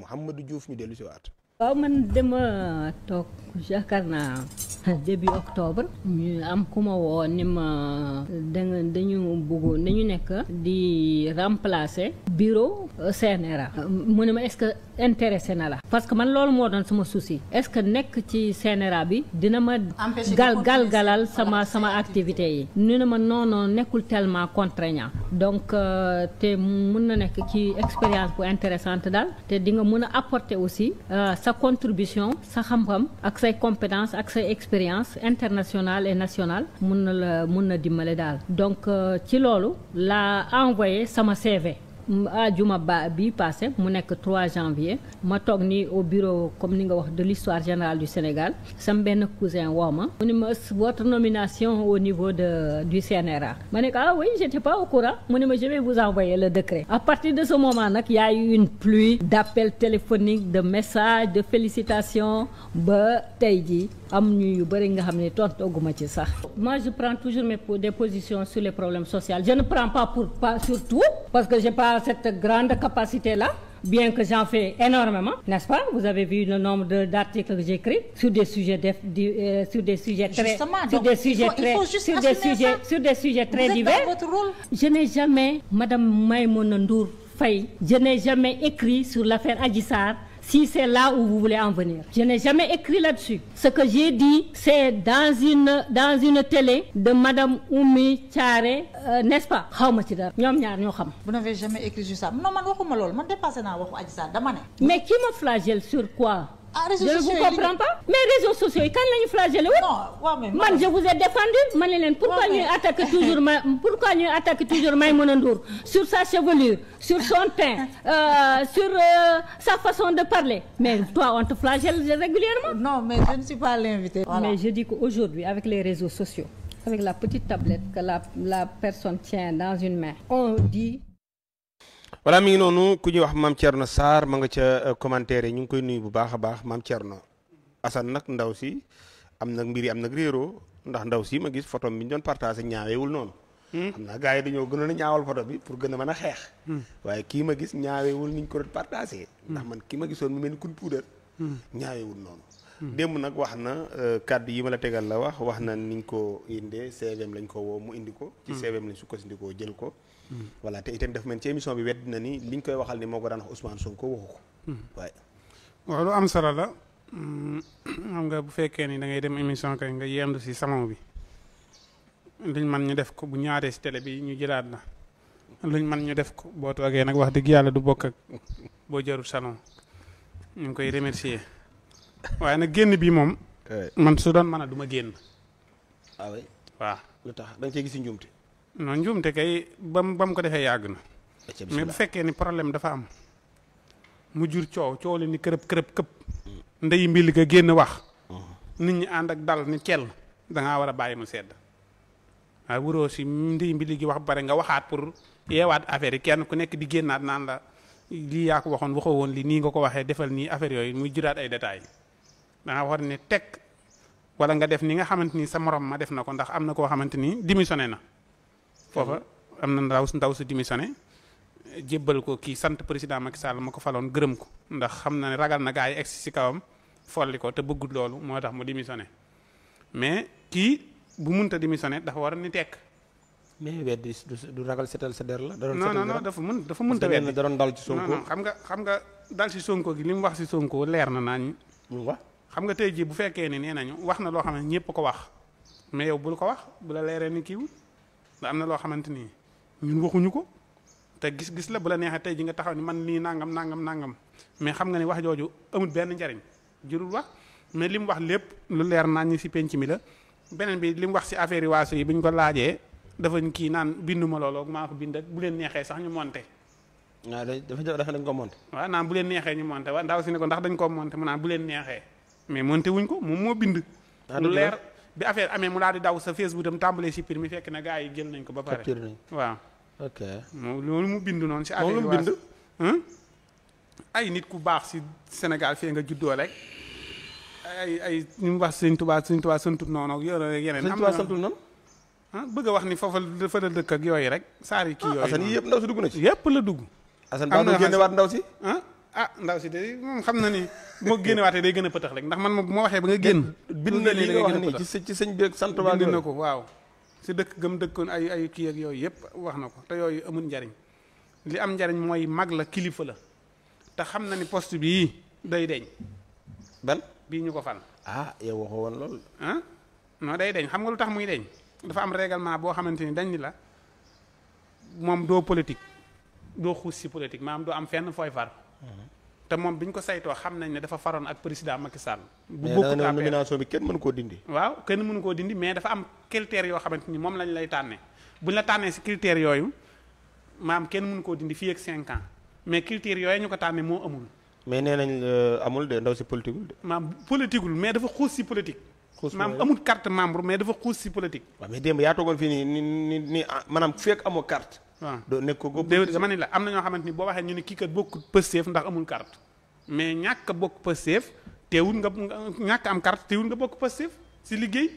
Mouhamadou Diouf ñu dellu si waat. waaw man dama toog yaakaar naa début octobre ñu am ku ma woo ni ma dañu nekk di remplacer bureau CNRA mu ne ma est-ce que intéressé na la parce que man loolu moo doon sama souci est-ce que nekk ci CNRA bi dina ma galgalal sama activité yi ñu ne ma non nekkul tellement contraignant donc te mun na nekk ci expérience bu intéressante daal te di nga mën a apporter aussi sa contribution sa xam-xam ak say compétences ak say expérience internationale et nationale mun na dimbale daal donc ci loolu laa envoyé sama CV ajuma bi passé mu nekk 3 janvier ma toog ni au bureau comme ni nga wax de l'histoire générale du Sénégal sam benn cousin woo ma mu ni ma votre nomination au niveau du CNRA ma ne ko ah oui j'étais pas au courant mu ni ma je vais vous envoyer le décret à partir de ce moment nag y a eu une pluie d'appels téléphoniques de messages de félicitations ba tey jii am ñu yu bëri nga xam ne tontooguma ci sax. Moi je prends toujours des positions sur les problèmes sociaux je ne prends pas sur tout parce que j'ai pas cette grande capacité là bien que j'en fais énormément n'est-ce pas vous avez vu le nombre d'articles que j'écris sur des sujets sur des sujets très divers. Je n'ai jamais Madame Maïmouna Ndour Faye je n'ai jamais écrit sur l'affaire Adji Sarr. Si c'est là où vous voulez en venir. Je n'ai jamais écrit là-dessus. Ce que j'ai dit, c'est dans une télé de Madame Oumy Thiaré, n'est-ce pas? xawma ci dara ñoom ñaar ñoo xam. Vous n'avez jamais écrit sur ça. Non man waxuma loolu man dépassé naa waxu Adji Sarr dama ne. Mais qui me flagelle sur quoi? Je ne vous comprends pas. Mais réseaux sociaux yi kan la ñu flagellé wu. Man je vous ai défendu ma ne leen pourquoi ñuy attaquer toujours Maïmouna Ndour sur sa chevelure sur son teint sur sa façon de parler. Mais toi on te flagelle régulièrement. Non mais je ne suis pas l'invité. Voilà. Mais je dis qu'aujourd'hui avec les réseaux sociaux avec la petite tablette que la personne tient dans une main on dit. voilà mi ngi noonu ku ñuy wax Mame Thierno Sarr ma nga ca commentaire yi ñu ngi koy nuyu bu baax a baax Mame Thierno Assane nag ndaw si am nag mbir yi am nag réeroo ndax ndaw si ma gis photo bi ñu doon partagé ñaaweewul noonu. xam naa gars yi dañoo gënoon a ñaawal photo bi pour gën a mën a xeex. waaye kii ma gis ñaaweewul ni ñu ko doon partagé. ndax man ki ma gisoon mu mel ni kun puudar. ñaaweewul noonu. démb nag wax na kàddu yi ma la tegal la wax na niñ ko indee CVM lañ ko woo mu indi ko. ci CVM lañ sukkandikoo jël ko. voilà te itam dafa mel ci émission bi wedd na ni liñ koy waxal ni moo ko daan wax Ousmane Sonko waxu ko. waaye. waaw lu am solo la xam nga bu fekkee ni da ngay dem émission kay nga yendu si salon bi luñ man ñu def ko bu ñaaree si télé bi ñu jëlaat la luñ man ñu def ko boo toogee nag wax dëgg yàlla du bokk ak boo jarul salon ñu ngi koy remercier waaye nag génn bi moom. man su doon mën a du ma génn. ah oui waaw lu tax da nga cee gis njuumte. non njuumte kay ba mu ko defee yàgg na. mais bu fekkee ni problème dafa am mu jur coow li ni kërëb këpp ndeyi mbil ga génn wax nit ñi ànd ak dal ni cell da ngaa war a bàyyi mu sedd waaye wuroo si ndeyi mbil gi wax bare nga waxaat pour yeewaat affaire yi kenn ku nekk di génnaat naan la lii yaa ko waxoon waxoo woon li nii nga ko waxee defal nii affaire yooyu muy juraat ay détails da nga war ne teg wala nga def ni nga xamante ni sa morom ma def na ko ndax am na koo xamante ni démissionné na foofa am na ndaw su démissionné jébbal ko kii sant président Macky Sall ma ko faloon gërëm ko ndax xam na ne ragal na gaa yi egsi si kawam folli ko te bëggut loolu moo tax mu démissionné mais kii bu munta démissionné dafa war a ni tekk. mais weddi du ragal setal sa der la. non dafa munta weddi da doon dal ci Sonko. non xam nga dal si Sonko gi li mu wax si Sonko leer na naañ. xam nga tey jii bu fekkee ni nee nañu wax na loo xam ne ñëpp ko wax mais yow bul ko wax bu la leeree ni kiiwul da am na loo xamante ni ñun waxuñu ko te gis-gis la bu la neexee tey ji nga taxaw ni man nii nangam mais xam nga ni wax jooju amul benn njariñ jurul wax mais li mu wax lépp lu leer naa ñu si penc mi la beneen bi li mu wax si affaire yi waaso yi bu ñu ko laajee dafa kii naan binduma loolu maa ko bind ak bu leen neexee sax ñu monté. waaw dafa dañ ko monté. waaw naan bu leen neexee ñu monté waaw ndaw si ne ko ndax dañ ko monté mu naan bu leen neexee mais monté wuñ ko moom moo bind. lu leer bi affaire amee mu daal di daw sa Facebook tam tàmbalee si pir mi fekk na gars yi jël nañ ko ba pare. capture nañ waaw. ok moom loolu mu bind noonu si affaire yi bind ay nit ku baax si Sénégal fii nga juddoo rek ay ñu mu wax Sëñ Tuubaa santut noonu ak yeneen. Sëñ Tuubaa santul noonu. bëgg a wax ni foofa dafa la dëkk ak yooyu rek saari kii yooyu. Assane yi yëpp ndaw si dugg na ci. yëpp la dugg. Assane baa doon génne waat ndaw si. ah ndaw si de moom xam na ni moo génne waatee day gën a pëtax rek ndax man moo waxee ba nga génn. bind na li nga wax nii ci sëñ bi ak sant waa bind na ko waaw. si dëkk gëm dëkkoon ay kii ak yooyu yëpp wax na ko te yooyu amul njariñ li am njariñ mooy mag la kilifa la te xam na ni poste bii day deñ ban bii ñu ko fal. ah yow waxoo woon loolu. ah non day deñ xam nga lu tax muy deñ dafa am règlement boo xamante ni dañ ni la moom doo politique doo xuus si politique maanaam doo am fenn fooy far. te moom bi ñu ko saytoo xam nañ ne dafa faroon ak président Macky Sall. bu bokkut mais nomination bi kenn mënu koo dindi. waaw kenn mënu koo dindi mais dafa am critères yoo xamante ni moom lañ lay tànnee buñ la tànnee si critères yooyu maam kenn mënu koo dindi fii ak 5 ans mais critères yooyu ñu ko tànnee moo amul. mais nee nañ amul de ndaw si politiqueul de. maam politiqueul mais dafa xuus si politique. maam amul carte membre mais dafa xuus si politique. waaw mais démb yaa toogoon fii nii maanaam fekk amoo carte. waaw doo nekk ko dama ni la am na ñoo xamante ni boo waxee ñu ne kii kat bokkut Pastef ndax amul carte mais ñàkk a bokk Pastef teewul nga ñàkk am carte teewul nga bokk Pastef si liggéey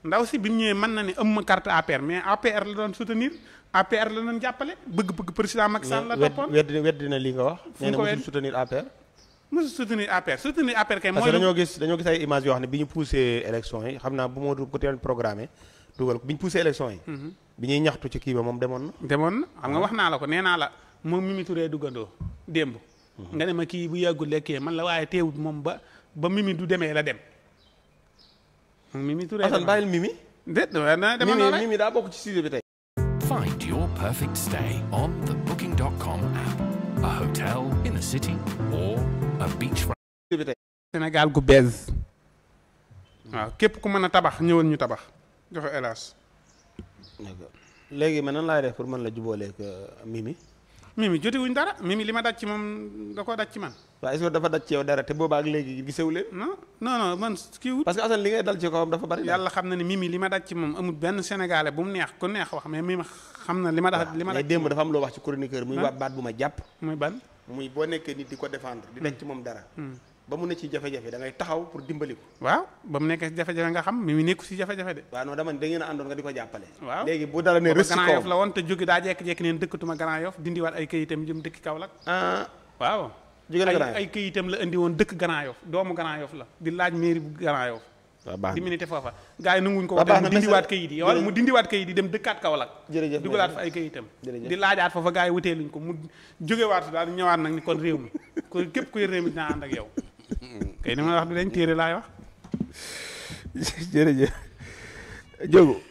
ndaw si bi mu ñëwee mën na ne am ma carte APR mais APR la doon soutenir APR la doon jàppale bëgg président Macky Sall la toppoon. weddi na li nga wax. nee na mosul soutenir APR. mosul soutenir APR kay. mooy parce que dañoo gis ay images yoo xam ne bi ñu poussé élection yi xam naa bu ma ko teel programmé dugal ko bi ñu poussé élection yi. bi ñuy ñaxtu ci kii ba moom demoon na. xam nga wax naa la ko nee naa la moom Mimi Touré duggandoo démb. nga ne ma kii bu yàggul lekkee man la waaye teewut moom ba Mimi du demee la dem. Mimi Touré Assane bàyyil Mimi. déet dama noonu rek Mimi daa bokk ci sujet bi tey. Find your perfect stay on the Booking.com app. A hotel in a city or a beachfront. Sénégal gu bees. waaw képp ku mën a tabax ñëwal ñu tabax joxe hélas. léegi man nan laay def pour mën la jubóoleeg Mimi jotewuñ dara Mimi li ma daj ci moom da koo daj ci man. waaw est-ce que dafa daj ci yow dara te boobaa ak léegi gisewu leen. non man kii wut. parce que Assane li ngay dal ci kawam dafa bari. yàlla xam na ne Mimi li ma daj ci moom amul benn sénégalais bu mu neex ku neex wax mais Mimi xam na li ma daj. mais démb dafa am loo wax ci chroniqueur muy baat bu ma jàpp. muy ban. muy boo nekkee nit di ko défendre. di daj ci moom dara. ba mu ne ci jafe-jafe da ngay taxaw pour dimbali ko. waaw ba mu nekkee ci jafe-jafe nga xam Mimi nekku si jafe-jafe de. waaw non dama ne da ngeen a àndoon nga di ko jàppale. waaw léegi bu dara ne rës ci Grand Yoff la woon te jóge daa jekki-jekki neen dëkkatuma Grand Yoff dindiwaat ay këyitam jëm dëkk Kaolack. waaw. jóge na Grand Yoff ay këyitam la indi woon dëkk Grand Yoff doomu Grand Yoff la di laaj mairie bu Grand Yoff. waaw baax na di minité foofa gars yi nanguñ ko wax mu dindiwaat këyit yi wala mu dindiwaat këyit yi dem dëkkaat Kaolack. jërëjëf dugalaat fa ay këyitam. di laajaat foofa gars yi wuteeluñ ko mu jógewaat daal ñëwaat nag ni kon réew mi ko képp kuy réew mi dinaa ànd ak yow kay ni ma wax di dañ téere laay wax jërëjëf Diogo